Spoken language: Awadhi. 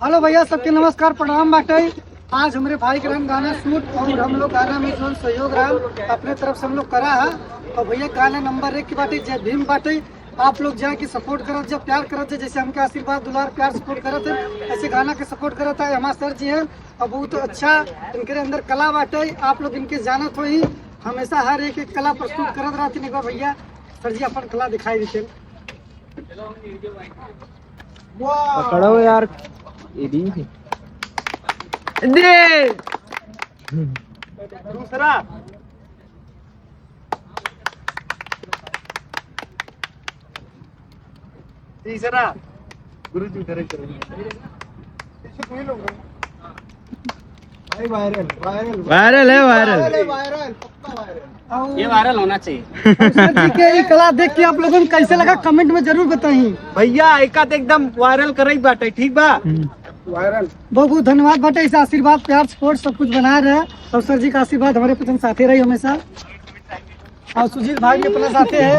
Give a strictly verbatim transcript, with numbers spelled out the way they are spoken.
हेलो भैया, सबके नमस्कार, प्रणाम बाटे। आज हमरे भाई के रहन गाना शूट और हम लोग गाना में जौन सहयोग रहन अपने तरफ से हम लोग करा है। और भैया गाना नंबर एक के बाटे, जय भीम बाटे। आप लोग जाके सपोर्ट करत जा, प्यार करत जा, जैसे हमके आशीर्वाद, दुलार, प्यार, सपोर्ट करत है, ऐसे गाना के सपोर्ट करत है हमारे सर जी हैं। और बहुत अच्छा इनके अंदर कला बाटे, आप लोग इनके जानत हो ही, हमेशा हर एक, एक कला प्रस्तुत करत रहते हैं। एक बार भैया सर जी अपन कला दिखाई देते हैं। पकड़ो यार, ये भी। दे। दूसरा। तीसरा। गुरु जी उधर ही चलेंगे। पीछे कोई लोग नहीं। भाई वायरल, वायरल। वायरल है, वायरल। वायरल है, वायरल, पक्का वायरल। ये वायरल होना चाहिए। सर जी के ई कला देख के आप लोगन के कैसे लगा, कमेंट में जरूर बताई। भैया, एका तो एकदम वायरल करई बाटे, ठीक बा? हम्म। वायरल। बहुत बहुत धन्यवाद बाटे, ऐसा आशीर्वाद, प्यार, सपोर्ट सब कुछ बनाए रहे। और सर जी का आशीर्वाद हमारे पसंद साथे रही हमेशा। और सुजीत भाई भी अपना साथे है।